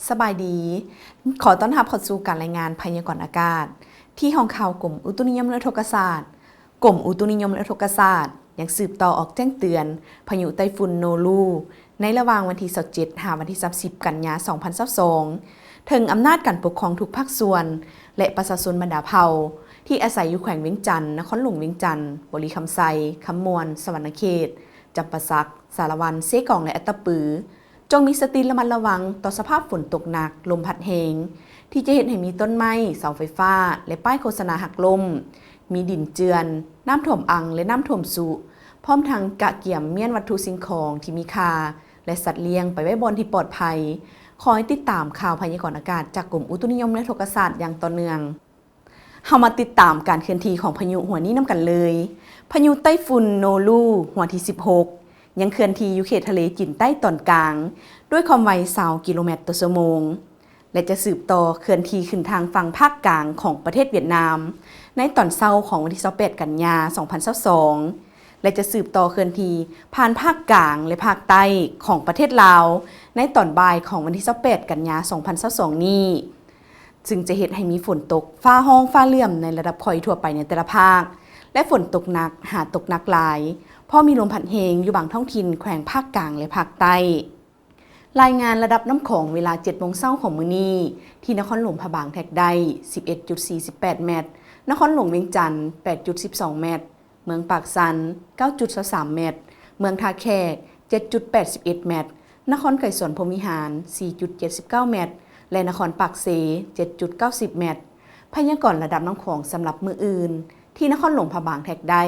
ສະບາຍດີ. ຂໍຕ້ອນຮັບເຂົ້າສູ່ການລາຍງານພະຍາກອນອາກາດ ທີ່ຫ້ອງຂ່າວກົມອຸຕຸນິຍົມ ແລະ ອຸທົກກະສາດ. ກົມອຸຕຸນິຍົມ ແລະ ອຸທົກກະສາດ ຍັງສືບຕໍ່ອອກແຈ້ງເຕືອນພາຍຸໄຕ້ຝຸ່ນໂນຣູ ໃນລະຫວ່າງວັນທີຊາວເຈັດ ຫາວັນທີສາມສິບ ກັນຍາ ສອງພັນຊາວສອງ ເຖິງອຳນາດການປົກຄອງທຸກພາກສ່ວນ ແລະ ປະຊາຊົນບັນດາເຜົ່າ ທີ່ອາໄສຢູ່ແຂວງວຽງຈັນ, ນະຄອນຫຼວງວຽງຈັນ, ບໍລິຄຳໄຊ, ຄຳມ່ວນ, ສະຫວັນນະເຂດ, ຈຳປາສັກ, ສາລະວັນ, ເຊກອງ ແລະ ອັດຕະປື ຈົ່ງມີສະຕິລະມັດລະວັງຕໍ່ສະພາບຝົນຕົກໜັກ, ລົມພັດແຮງ ທີ່ຈະເຮັດໃຫ້ມີຕົ້ນໄມ້, ເສົາໄຟຟ້າ ແລະ ປ້າຍໂຄສະນາຫັກລົ້ມ, ມີດິນເຈື່ອນ, ນ້ຳຖ້ວມອັ່ງ ແລະ ນ້ຳຖ້ວມຊຸ, ພ້ອມທັງກະກຽມມ້ຽນວັດຖຸສິ່ງຂອງທີ່ມີຄ່າ ແລະ ສັດລ້ຽງໄປໄວ້ບ່ອນທີ່ປອດໄພ. ຂໍໃຫ້ຕິດຕາມຂ່າວພະຍາກອນອາກາດຈາກກົມອຸຕຸນິຍົມ ແລະ ອຸທົກກະສາດຢ່າງຕໍ່ເນື່ອງ. ເຮົາມາຕິດຕາມການເຄື່ອນທີ່ຂອງພາຍຸຫົວນີ້ນຳກັນເລີຍ. ພາຍຸໄຕ້ຝຸ່ນໂນຣູ ຫົວທີສິບຫົກ ຍັງເຄື່ອນທີ່ຢູ່ເຂດທະເລຈີນໃຕ້ຕອນກາງ ດ້ວຍຄວາມໄວຊາວກິໂລແມັດຕໍ່ຊົ່ວໂມງ ແລະ ຈະສືບຕໍ່ເຄື່ອນທີ່ຂຶ້ນທາງຝັ່ງພາກກາງຂອງປະເທດຫວຽດນາມ ໃນຕອນເຊົ້າຂອງວັນທີຊາວແປດ ກັນຍາ ສອງພັນຊາວສອງ ແລະ ຈະສືບຕໍ່ເຄື່ອນທີ່ຜ່ານພາກກາງ ແລະ ພາກໃຕ້ຂອງປະເທດລາວ ໃນຕອນບ່າຍຂອງວັນທີຊາວແປດ ກັນຍາ ສອງພັນຊາວສອງນີ້. ຊຶ່ງຈະເຮັດໃຫ້ມີຝົນຕົກຟ້າຮ້ອງຟ້າເຫຼື້ອມໃນລະດັບຄ່ອຍທົ່ວໄປໃນແຕ່ລະພາກ ແລະ ຝົນຕົກໜັກຫາຕົກໜັກຫຼາຍ, ເພາະມີລົມພັດແຮງຢູ່ບາງທ້ອງຖິ່ນແຂວງພາກກາງ ແລະ ພາກໃຕ້. ລາຍງານລະດັບນ້ຳຂອງເວລາເຈັດໂມງເຊົ້າຂອງມື້ນີ້, ທີ່ນະຄອນຫຼວງພະບາງແທກໄດ້ ສິບເອັດຈຸດສີ່ສິບແປດແມັດ, ນະຄອນຫຼວງວຽງຈັນ ແປດຈຸດສິບສອງແມັດ, ເມືອງປາກຊັນ ເກົ້າຈຸດຊາວສາມແມັດ, ເມືອງທ່າແຂກ ເຈັດຈຸດແປດສິບເອັດແມັດ, ນະຄອນໄກສອນພົມວິຫານ ສີ່ຈຸດເຈັດສິບເກົ້າແມັດ ແລະ ນະຄອນປາກເຊ ເຈັດຈຸດເກົ້າສິບແມັດ. ພະຍາກອນລະດັບນ້ຳຂອງສຳລັບມື້ອື່ນ, ທີ່ນະຄອນຫຼວງພະບາງແທກໄດ້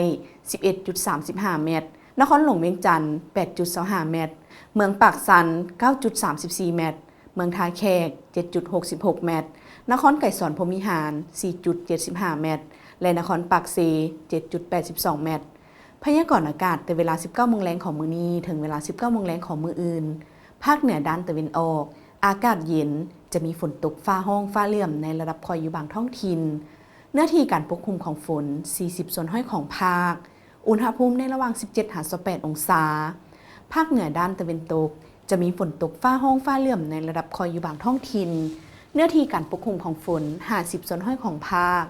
ສິບເອັດຈຸດສາມສິບຫ້າແມັດ, ນະຄອນຫຼວງວຽງຈັນ ແປດຈຸດຊາວຫ້າແມັດ, ເມືອງປາກຊັນ ເກົ້າຈຸດສາມສິບສີ່ແມັດ, ເມືອງທ່າແຂກ ເຈັດຈຸດຫົກສິບຫົກແມັດ, ນະຄອນໄກສອນພົມວິຫານ ສີ່ຈຸດເຈັດສິບຫ້າແມັດ ແລະ ນະຄອນປາກເຊ ເຈັດຈຸດແປດສິບສອງແມັດ. ພະຍາກອນອາກາດແຕ່ເວລາສິບເກົ້າໂມງແລງຂອງມື້ນີ້ ເຖິງເວລາສິບເກົ້າໂມງແລງຂອງມື້ອື່ນ, ພາກເໜືອດ້ານຕາເວັນອອກ ອາກາດເຢັນ, ຈະມີຝົນຕົກຟ້າຮ້ອງຟ້າເຫຼື້ອມໃນລະດັບຄ່ອຍຢູ່ບາງທ້ອງຖິ່ນ. ເນື້ອທີ່ການປົກຄຸມຂອງຝົນ ສີ່ສິບສ່ວນຮ້ອຍຂອງພາກ. ອຸນຫະພູມໃນລະຫວ່າງ ສິບເຈັດ ຫາ ຊາວແປດ ອົງສາ. ພາກເໜືອດ້ານຕາເວັນຕົກ ຈະມີຝົນຕົກຟ້າຮ້ອງຟ້າເຫຼື້ອມໃນລະດັບຄ່ອຍຢູ່ບາງທ້ອງຖິ່ນ. ເນື້ອທີ່ການປົກຄຸມຂອງຝົນ ຫ້າສິບສ່ວນຮ້ອຍຂອງພາກ.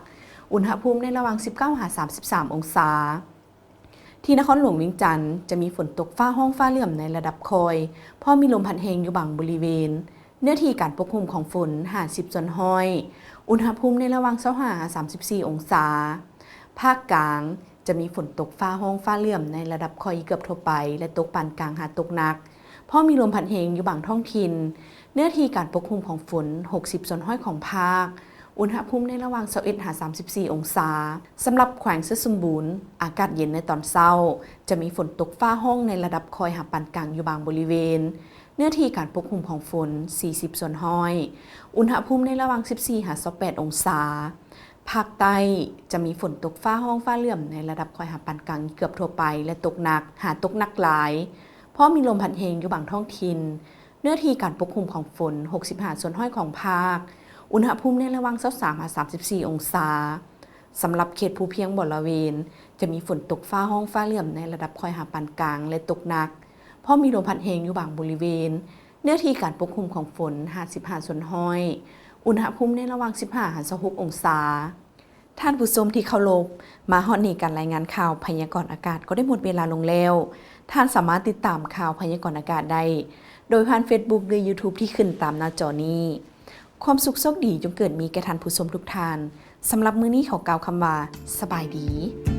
ອຸນຫະພູມໃນລະຫວ່າງ ສິບເກົ້າ ຫາ ສາມສິບສາມ ອົງສາ. ທີ່ນະຄອນຫຼວງວຽງຈັນ ຈະມີຝົນຕົກຟ້າຮ້ອງຟ້າເຫຼື້ອມໃນລະດັບຄ່ອຍ, ເພາະມີລົມພັດແຮງຢູ່ບາງບໍລິເວນ. ເນື້ອທີ່ການປົກຄຸມຂອງຝົນ ຫ້າສິບສ່ວນຮ້ອຍ. ອຸນຫະພູມໃນລະຫວ່າງ ຊາວຫ້າ ຫາ ສາມສິບສີ່ ອົງສາ. ພາກກາງ ຈະມີຝົນຕົກຟ້າຮ້ອງຟ້າເຫຼື້ອມໃນລະດັບຄ່ອຍເກືອບທົ່ວໄປ ແລະ ຕົກປານກາງຫາຕົກໜັກ, ເພາະມີລົມພັດແຮງຢູ່ບາງທ້ອງຖິ່ນ. ເນື້ອທີ່ການປົກຄຸມຂອງຝົນ ຫົກສິບສ່ວນຮ້ອຍຂອງພາກ. ອຸນຫະພູມໃນລະຫວ່າງ ຊາວເອັດ ຫາ ສາມສິບສີ່ ອົງສາ. ສຳລັບແຂວງໄຊສົມບູນ, ອາກາດເຢັນໃນຕອນເຊົ້າ, ຈະມີຝົນຕົກຟ້າຮ້ອງໃນລະດັບຄ່ອຍຫາປານກາງຢູ່ບາງບໍລິເວນ. ເນື້ອທີ່ການປົກຄຸມຂອງຝົນ ສີ່ສິບສ່ວນຮ້ອຍ. ອຸນຫະພູມໃນລະຫວ່າງ ສິບສີ່ ຫາ ຊາວແປດ ອົງສາ. ພາກໃຕ້ ຈະມີຝົນຕົກຟ້າຮ້ອງຟ້າເຫຼື້ອມໃນລະດັບຄ່ອຍຫາປານກາງເກືອບທົ່ວໄປ ແລະ ຕົກໜັກຫາຕົກໜັກຫຼາຍ, ເພາະມີລົມພັດແຮງຢູ່ບາງທ້ອງຖິ່ນ. ເນື້ອທີ່ການປົກຄຸມຂອງຝົນ ຫົກສິບຫ້າສ່ວນຮ້ອຍຂອງພາກ. ອຸນຫະພູມໃນລະຫວ່າງ ຊາວສາມ ຫາ ສາມສິບສີ່ ອົງສາ. ສຳລັບເຂດພູພຽງບໍລະເວນ ຈະມີຝົນຕົກຟ້າຮ້ອງຟ້າເຫຼື້ອມໃນລະດັບຄ່ອຍຫາປານກາງ ແລະ ຕົກໜັກ, ເພາະມີລົມພັດແຮງຢູ່ບາງບໍລິເວນ. ເນື້ອທີ່ການປົກຄຸມຂອງຝົນ ຫ້າສິບຫ້າສ່ວນຮ້ອຍ. ອຸນຫະພູມໃນລະຫວ່າງ ສິບຫ້າ ຫາ ຊາວຫົກ ອົງສາ. ທ່ານຜູ້ຊົມທີ່ເຄົາລົບ, ມາຮອດນີ້ການລາຍງານຂ່າວພະຍາກອນອາກາດກໍໄດ້ໝົດເວລາລົງແລ້ວ. ທ່ານສາມາດຕິດຕາມຂ່າວພະຍາກອນອາກາດໄດ້ ໂດຍຜ່ານເຟສບຸກ ຫຼື ຢູທູບ ທີ່ຂຶ້ນຕາມໜ້າຈໍນີ້. ຄວາມສຸກໂຊກດີຈົ່ງເກີດມີແກ່ທ່ານຜູ້ຊົມທຸກທ່ານ. ສຳລັບມື້ນີ້ຂໍກ່າວຄຳວ່າ ສະບາຍດີ.